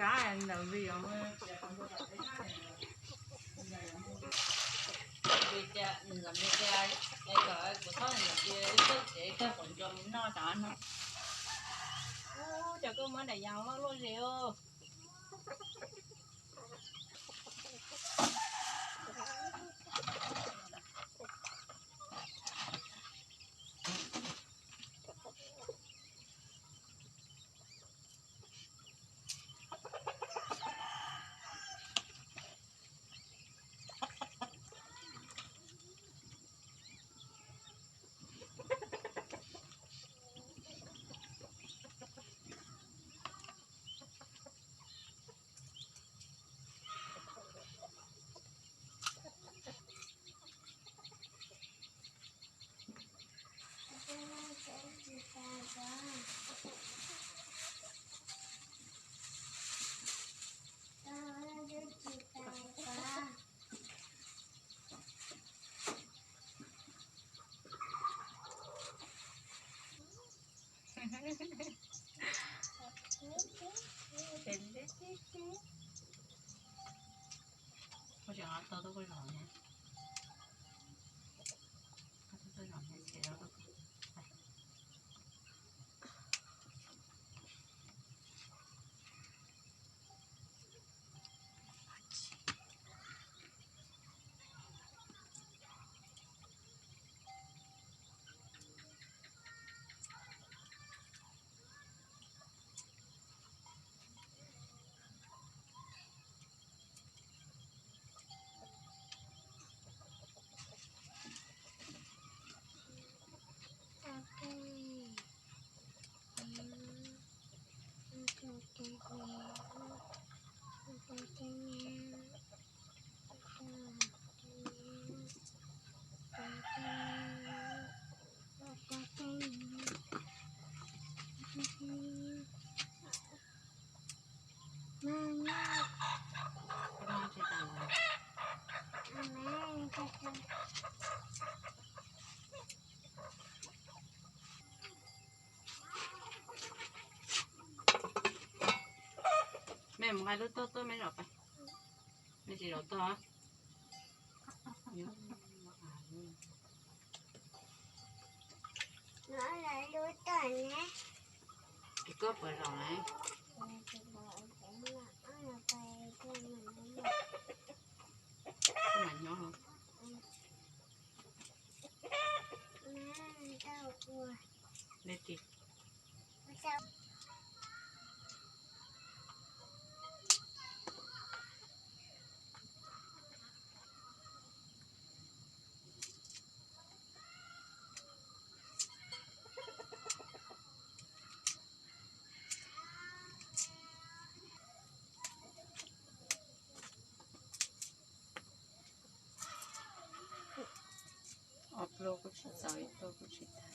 Ntawd vim tias nws los tias, es kom kuv txhob nws los tias ib tug tsev ib tug quav ntsuas mus noj tas no. Ub, cov koj muab daim yas loj luaj zis. Koj tseem ho tau tuaj koj zos ne, koj tuaj zos ne, tsev los tuaj. Mej mus nqa lub tuaj tuaj mej zom pais. Mej tsis zom tuaj. Koj puas zom na? Koj mam nyob. Dej ti. Ob pluag kuj tsis txaus, ib pluag kuj tsis tag.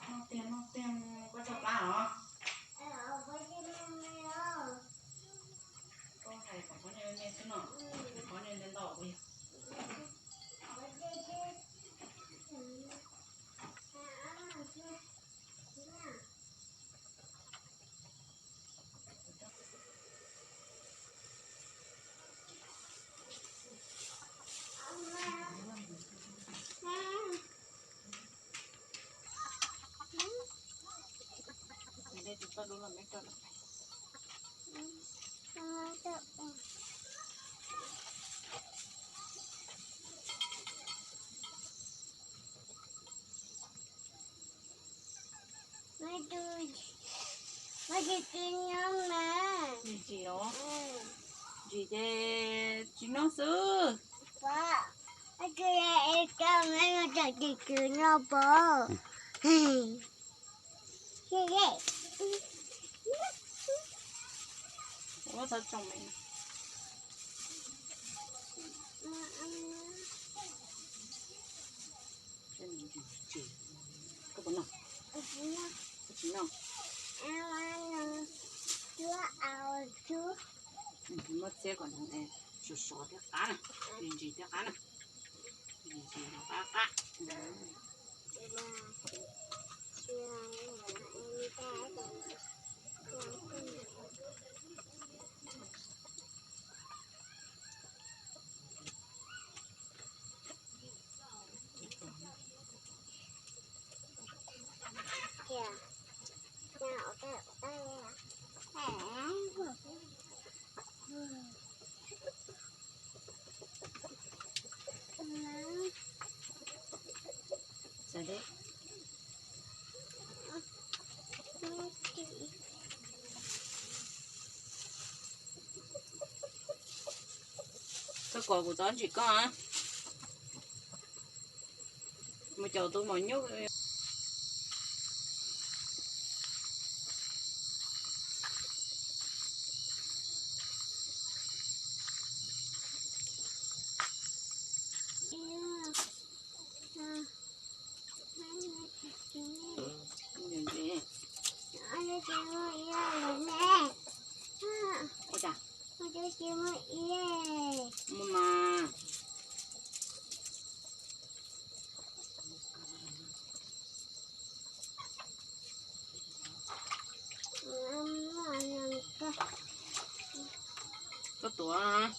Noj tiag, noj tiag, koj tso plab os. Koj hais kom poj niam me xwb no, poj niam ntau ntau li. Ntsis no, ntsis ces tsis noj xwb. Ua tau tsoo me. Koj puas noj? Koj tsis noj? Muab txiab kom nws sov sov thiab qab na, ntsis thiab qab na, ntsis qab qab. Koj kom kuv txhob ntsim koj. Mus caum tus maum nyuj. Mus mas. Koj tuav.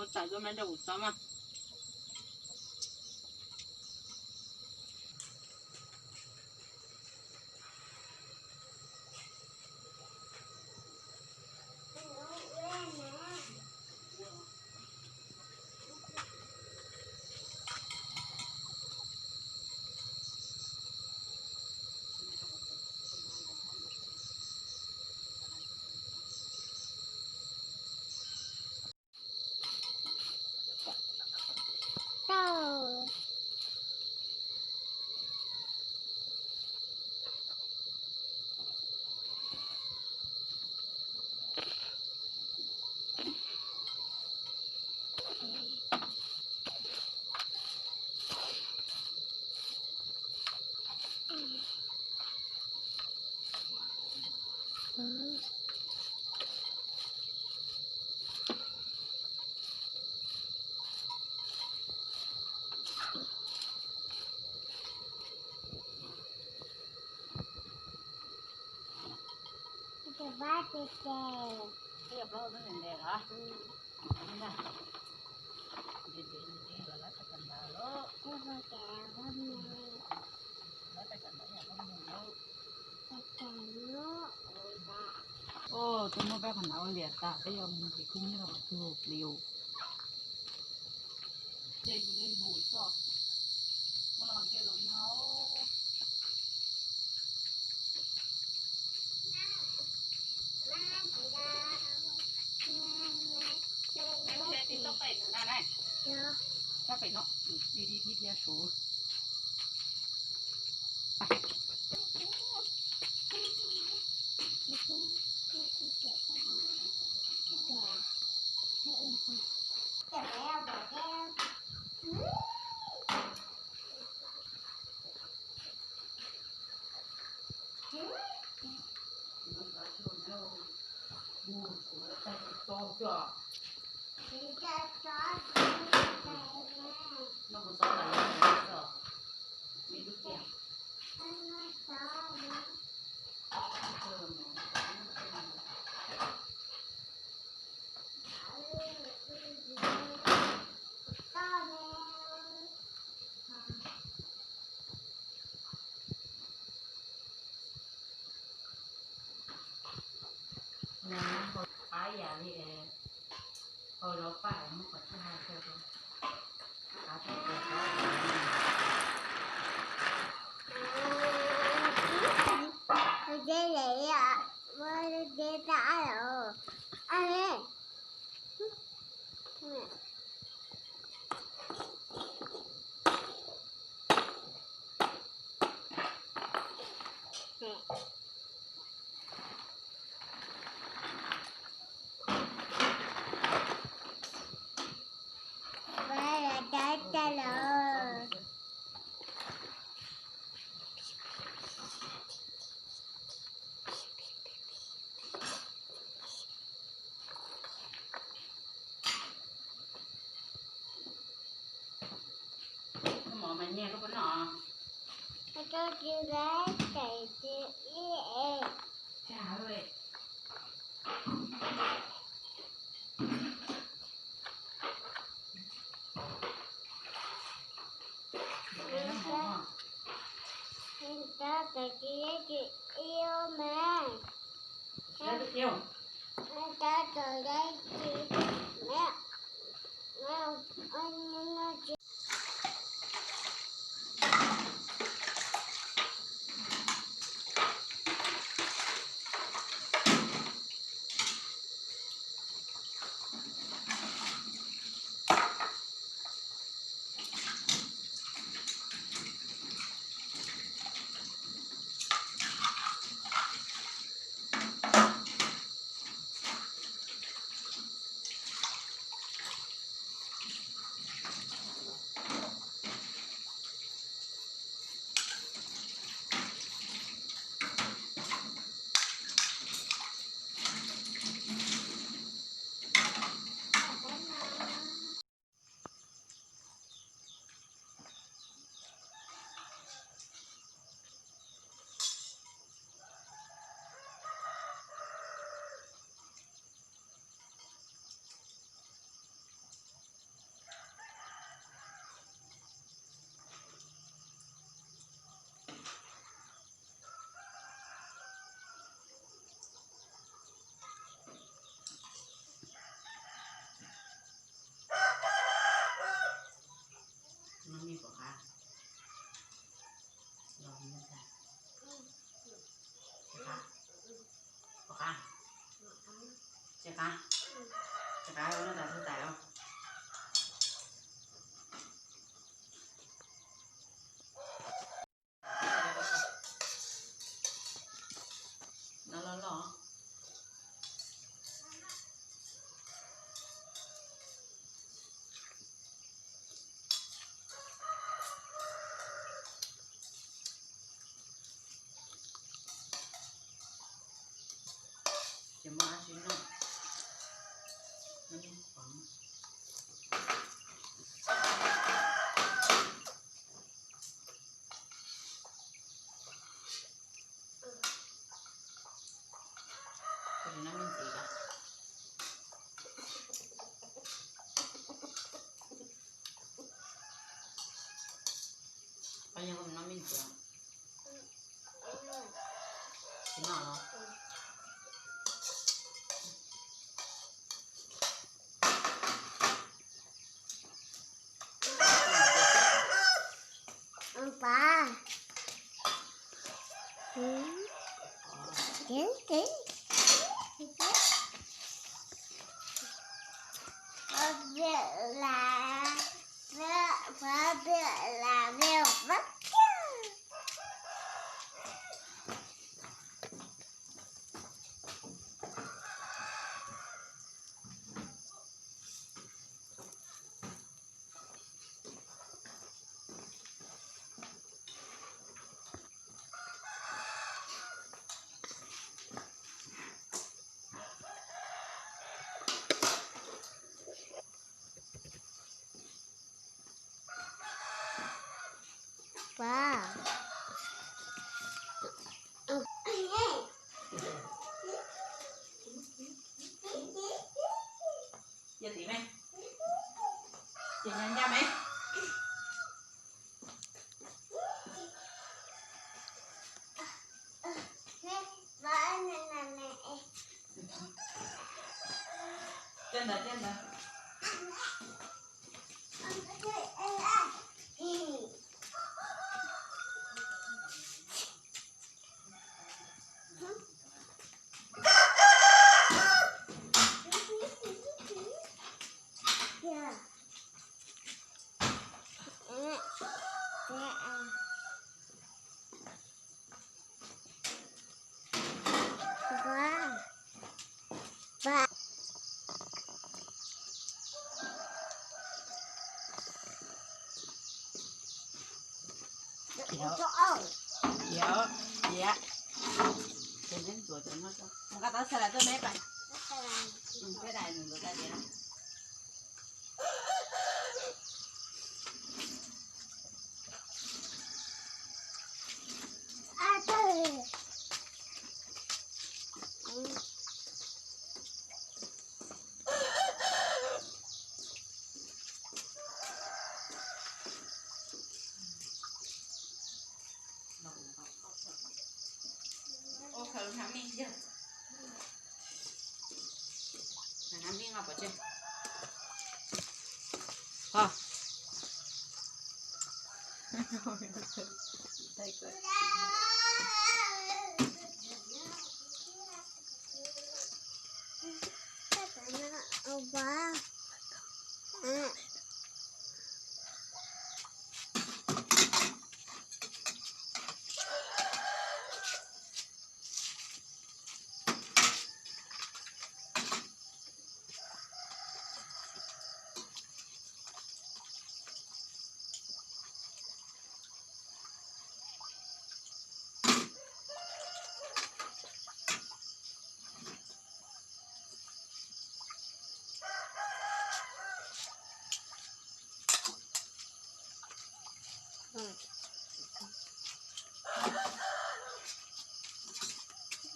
Tsam koj mam rau kuv txob mas. Tus muaj peb qhov ntawd ua liam tas, peb yuav mus ces kuj nyob rau qhov twg li. Nyiaj koj puas noj? Koj tsis laib ces ib es. Tab tom cia ib ub mas. Tab tom cia ib ub mas.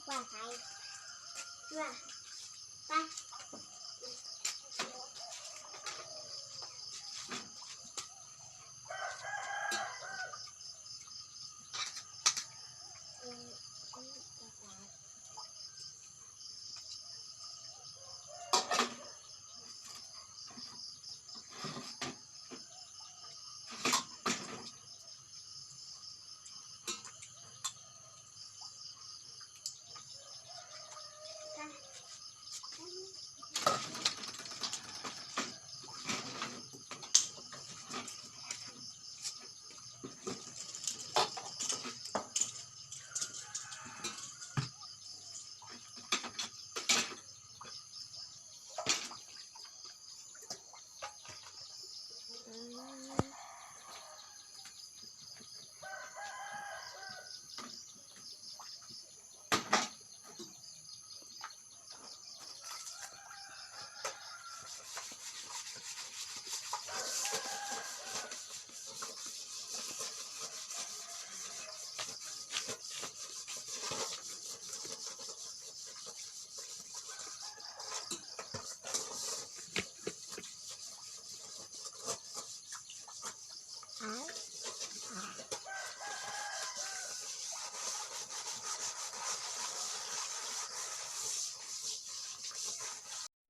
Qua thầy. Qua.